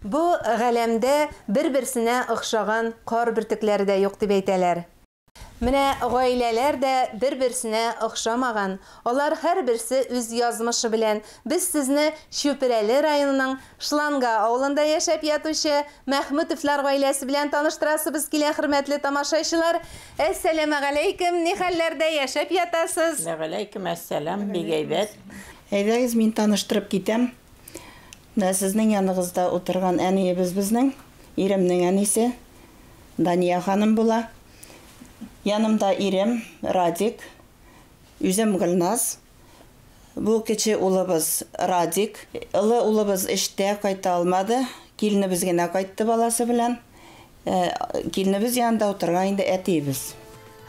Бу галәмдә бер-берсенә охшаган кар бөртекләре дә юк дип әйтәләр. Менә гаиләләр дә бер-берсенә охшамаган, алар һәрберсе үз язмышы белән. Без сезне Чүпрәле районының Шланга авылында яшәп ятучы Мәхмүтовлар гаиләсе белән таныштырасыбыз килә, хөрмәтле тамашачылар. Әссәламегаләйкем, ни хәлләрдә яшәп ятасыз? Вәгаләйкем әссәлам, бик әйбәт. Әйдәгез, мин таныштырып китәм. Менә сезнең яныгызда утырган әниебез безнең, иремнең әнисе, Дания ханым була. Янымда ирем Радик, үзем Гөлназ. Бу кече улыбыз Радик. Олы улыбыз эштә, кайта алмады. Киленебез генә кайтты баласы белән. Киленебез янында утырган инде әтиебез.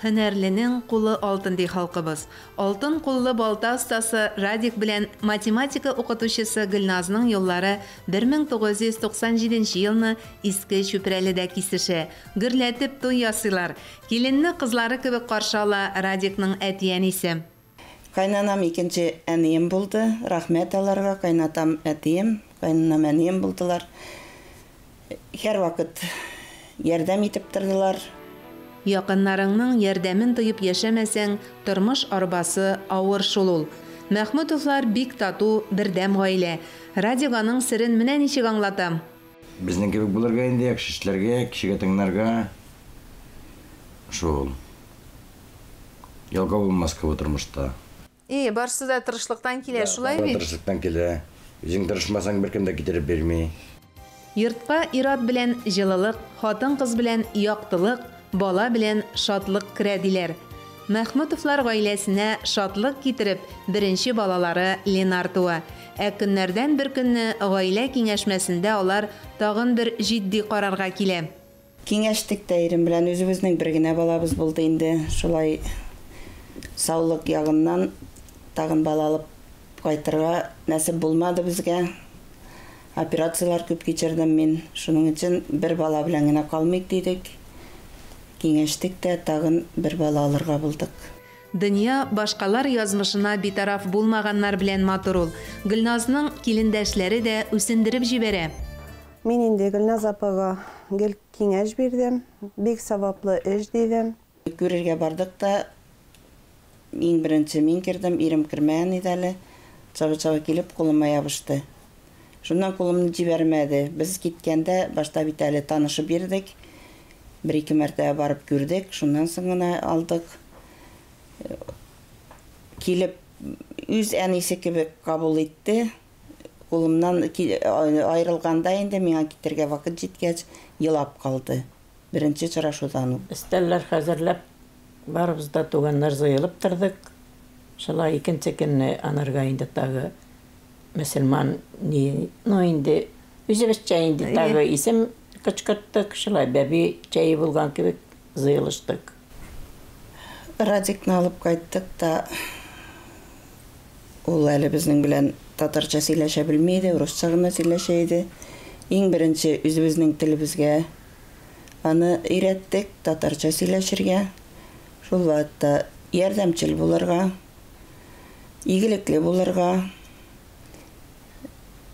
Һөнәрленең кулы алтын, ди халкыбыз. Алтын куллы балта остасы Радик белән математика укытучысы Гөлназның юллары 1997 елны Иске Чүпрәледә кисешә. Гөрләтеп туй ясыйлар. Киленне кызлары кебек каршы ала Радикның әти-әнисе. Кайнанам икенче әнием булды. Рәхмәт аларга, кайнатам әтием, кайнанам әнием булдылар. Һәрвакыт ярдәм итеп тордылар. Якыннарыңның ярдәмен тоеп яшәмәсәң, тормыш арбасы авыр шул ул. Мәхмүтовлар бик тату, бердәм гаилә. Радик аның серен менә ничек аңлата. Безнең кебек булырга инде, яхшы эшләргә, кешегә тыңларга. Шул. Ялкау булмаска бу тормышта. И, барысы да тырышлыктан килә, шулай бит? Тырышлыктан килә. Үзең тырышмасаң, беркем дә китереп бирми. Йортка ир-ат белән җылылык, хатын-кыз белән яктылык, бала белән шатлык керә, диләр. Мәхмүтовлар гаиләсенә шатлык китереп, беренче балалары Ленар туа. Ә көннәрдән бер көнне гаилә киңәшмәсендә алар тагын бер җитди карарга килә. Киңәштек тә ирем белән, үзебезнең бер генә балабыз булды инде. Шулай саулык ягыннан тагын бала алып кайтырга нәсеп булмады безгә. Операцияләр күп кичердем мин. Шуның өчен бер бала белән генә калмыйк дидек. Киңәштек тә тагын бер бала алырга булдык. Дөнья башкалар язмышына битараф булмаганнар белән матур ул. Гөлназның килендәшләре дә үсендереп җибәрә. Мин инде Гөлназ апага гел киңәш бирдем. Бик саваплы эш дидем. Күрергә бардык та, иң беренче мин кердем, ирем кермәгән иде әле. Чабы-чабы килеп кулыма ябышты. Шуннан кулымны җибәрмәде. Без киткәндә башта бит әле танышып йөрдек. Бер-ике мәртәбә барып күрдек, шуннан соң гына алдык. Килеп үз әнисе кебек кабул итте. Кулымнан аерылганда инде миңа китергә вакыт җиткәч, елап калды. Беренче очрашудан ук. Өстәлләр хәзерләп, барыбыз да туганнар җыелып тордык. Шулай икенче көнне анарга инде тагы мөселман ни, ну инде үзебезчә инде тагы исем кычкырттык, шулай бәби чәе булган кебек җыелыштык. Радикны алып кайттык та, ул әле безнең белән татарча сөйләшә белми иде, урысча гына сөйләшә иде. Иң беренче үзебезнең телебезгә аны өйрәттек, татарча сөйләшергә. Шул вакытта ярдәмчел булырга, игелекле булырга.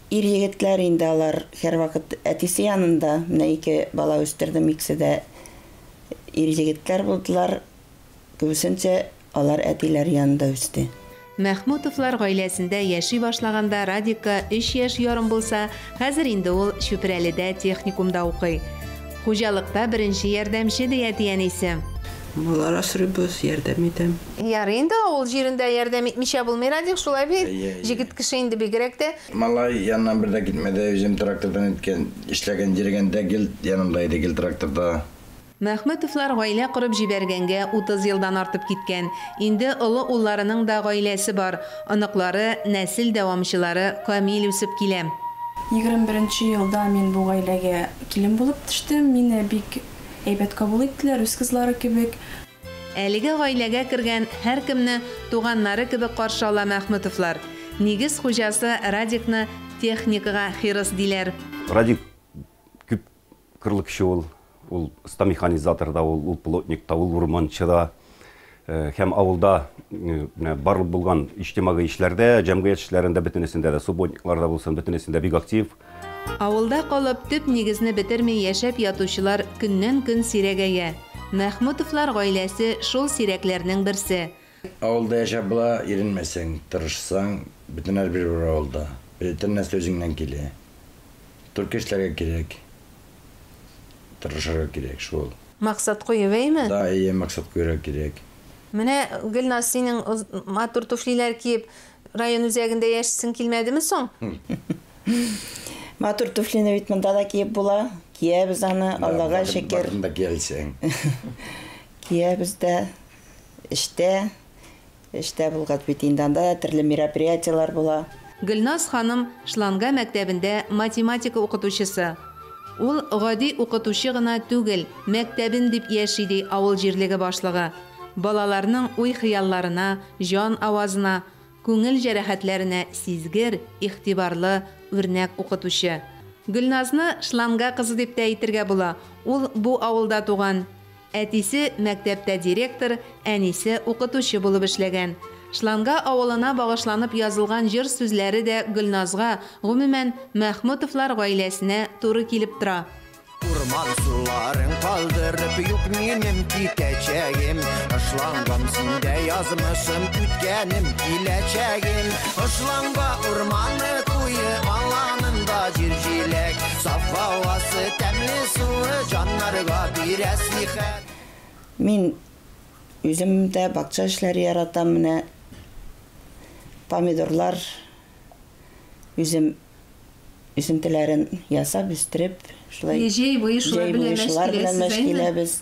Ир егетләр инде алар һәрвакыт әтисе янында. Менә ике бала үстердем, икесе дә ир егетләр булдылар. Күбесенчә алар әтиләр янында үсте. Мәхмүтовлар гаиләсендә яши башлаганда Радикка 3 яшь ярым булса, хәзер инде ул Чүпрәледә техникумда укый. Хуҗалыкта беренче ярдәмче, ди әти-әнисе. Балалар асрыйбыз, ярдәм итәм. Ярый инде авыл җирендә ярдәм итмичә булмый, Радик, шулай бит? Әйе, әйе. Җегет кеше инде бигрәк тә. Малай яныннан бер дә китмәде, үзем трактордан иткән, эшләгән, йөргәндә гел янымда иде, гел тракторда. Мәхмүтовлар гаилә корып җибәргәнгә 30 елдан артып киткән. Инде олы улларының да гаиләсе бар. Оныклары, нәсел дәвамчылары камил үсеп килә. 21 елда мин бу гаиләгә килен булып төштем. Мине бик әйбәт кабул иттеләр, үз кызлары кебек. Әлеге гаиләгә кергән һәркемне туганнары кебек каршы ала Мәхмүтовлар. Нигез хуҗасы Радикны техникага хирыс диләр. Радик күп кырлы кеше ул. Ул оста механизатор да, ул плотник та, ул урманчы да. Һәм авылда менә барлык булган иҗтимагый эшләрдә, җәмгыять эшләрендә бөтенесендә дә, субботникларда булсын, бөтенесендә бик актив. Авылда калып, төп нигезне бетерми яшәп ятучылар көннән-көн сирәгәя. Мәхмүтовлар гаиләсе шул сирәкләрнең берсе. Авылда яшәп була, иренмәсәң, тырышсаң, бөтен бер бер авылда. Бөтен нәрсә үзеңнән килә. Только эшләргә кирәк. Тырышырга кирәк шул. Максат куеп, әйме? Да, әйе, максат куярга кирәк. Менә Гөлназ, синең матур туфлиләр киеп, район үзәгендә яшисең килмәдеме соң? Матур туфлины бит монда да киеп була. Киябез аны, Аллага шөкер. Бакында киялсең. Киябез дә, эштә, эштә булгач бит инде анда да төрле мероприятиелар була. Гөлназ ханым Шланга мәктәбендә математика укытучысы. Ул гади укытучы гына түгел, мәктәбен дип яши ди авыл җирлеге башлыгы. Балаларның уй-хыялларына, җан авазына, күңел җәрәхәтләренә сизгер, игътибарлы, үрнәк укытучы. Гөлназны Шланга кызы дип тә әйтергә була. Ул бу авылда туган. Әтисе мәктәптә директор, әнисе укытучы булып эшләгән. Шланга авылына багышланып язылган җыр сүзләре дә Гөлназга, гомумән, Мәхмүтовлар гаиләсенә туры килеп тора. Урман суларын калдырып юк минем китәчәгем. Ышлангам синдә язмышым, үткәнем, киләчәгем. Ышланга урманы куе, аланында җир җиләк. Саф һавасы, тәмле суы, җаннарга бирә сихәт. Мин үзем дә бакча эшләре яратам, менә помидорлар үзем үсентеләрен ясап, үстереп, шулай. Җәй буе шулар Җәй белән буе мәш шулар белән киләсез, мәш әйме? киләбез.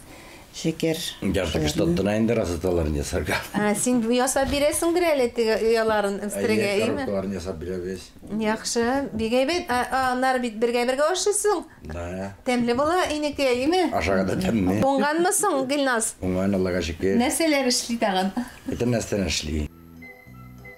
Шөкер. Ярты кеше тоттына инде расаталарын ясарга. Ә, син ясап бирәсеңдер әле теге ояларын үстерергә, Әйе, әйме? коробкаларын ясап бирәбез. Яхшы, бик әйбәт. Ә, аннары бит бергә-бергә ашыйсың. Да. Тәмле була инеке, әйеме? Ашага да тәмле. Уңганмы соң, Гөлназ? Уңган, Аллага шөкер. Нәрсәләр эшли тагын? Бөтен нәрсәне эшли.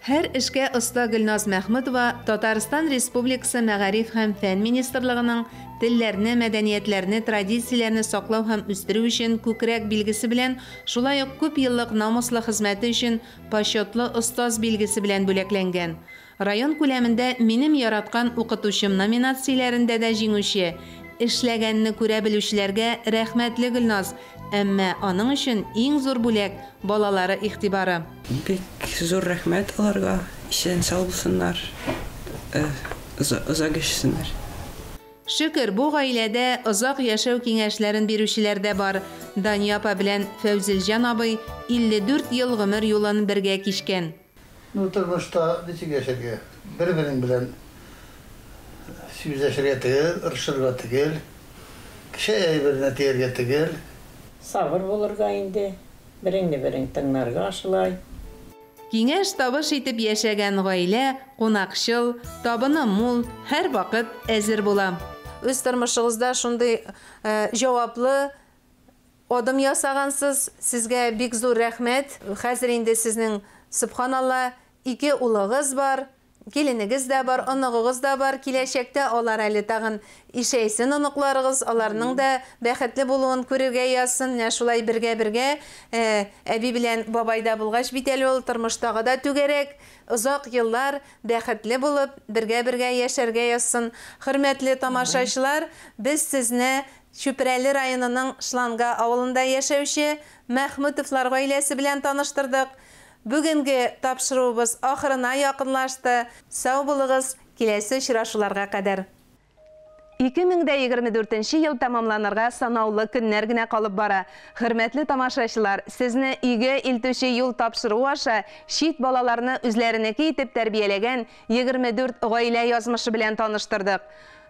Һәр эшкә оста Гөлназ Мәхмүтова Татарстан Республикасы Мәгариф һәм фән министрлыгының телләрне, мәдәниятләрне, традицияләрне саклау һәм үстерү өчен күкрәк билгесе белән, шулай ук күп еллык намуслы хезмәте өчен почетлы остаз билгесе белән бүләкләнгән. Район күләмендә минем яраткан укытучым номинацияләрендә дә җиңүче. Эшләгәнне күрә белүчеләргә рәхмәтле Гөлназ, әмма аның өчен иң зур бүләк балалары игътибары. Бик зур рәхмәт аларга, исән сау булсыннар, озак яшәсеннәр. Шөкер, бу гаиләдә озак яшәү киңәшләрен бирүчеләр дә бар. Дания апа белән Фәүзелҗан абый 54 ел гомер юлын бергә кичкән. Ну, тормышта ничек яшәргә? Бер-берең белән сүзләшергә түгел, ырышырга түгел, кеше әйберенә тияргә түгел. Сабыр булырга инде, береңне берең тыңларга шулай. Киңәш табыш итеп яшәгән гаилә кунакчыл, табыны мул, һәр вакыт әзер була. Үз тормышыгызда шундый җаваплы адым ясагансыз, сезгә бик зур рәхмәт. Хәзер инде сезнең, субханалла, ике улыгыз бар, киленегез дә бар, оныгыгыз да бар. Киләчәктә алар әле тагын ишәйсен оныкларыгыз, аларның да бәхетле булуын күрергә язсын. Менә шулай бергә-бергә, әби белән бабай да булгач бит әле ул тормыштагы да түгәрәк, озак еллар бәхетле булып, бергә-бергә яшәргә язсын. Хөрмәтле тамашачылар, без сезне Чүпрәле районының Шланга авылында яшәүче Мәхмүтовлар гаиләсе белән таныштырдык. Бүгенге тапшыруыбыз ахырына якынлашты. Сау булыгыз, киләсе очрашуларга кадәр. 2024 ел тәмамланырга санаулы көннәр генә калып бара. Хөрмәтле тамашачылар, сезне өйгә илтүче юл тапшыруы аша чит балаларны үзләренеке итеп тәрбияләгән 24 гаилә язмышы белән таныштырдык.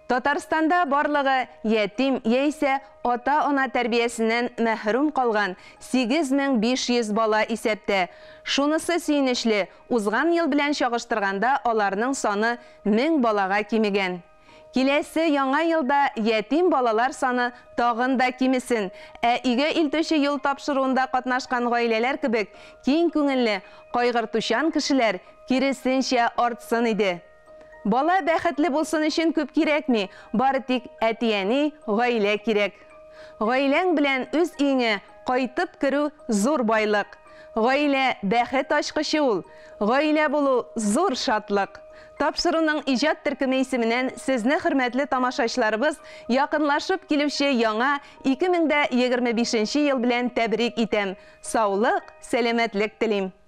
Татарстанда барлыгы ятим яисә ата-ана тәрбиясеннән мәхрүм калган 8500 бала исәптә. Шунысы сөенечле, узган ел белән чагыштырганда аларның саны 1000 балага кимегән. Киләсе яңа елда ятим балалар саны тагын да кимесен. Ә өйгә илтүче юл тапшыруында катнашкан гаиләләр кебек киң күңелле, кайгыртучан кешеләр киресенчә артсын иде. Бала бәхетле булсын өчен күп кирәкми, бары тик әти-әни, гаилә кирәк. Гаиләң белән үз өеңә кайтып керү зур байлык. Гаилә бәхет ачкычы ул. Гаилә булу зур шатлык. Тапшыруның иҗат төркеме исеменнән сезне, хөрмәтле тамашачыларыбыз, якынлашып килүче яңа 2025 нче ел белән тәбрик итәм. Саулык, сәламәтлек телим.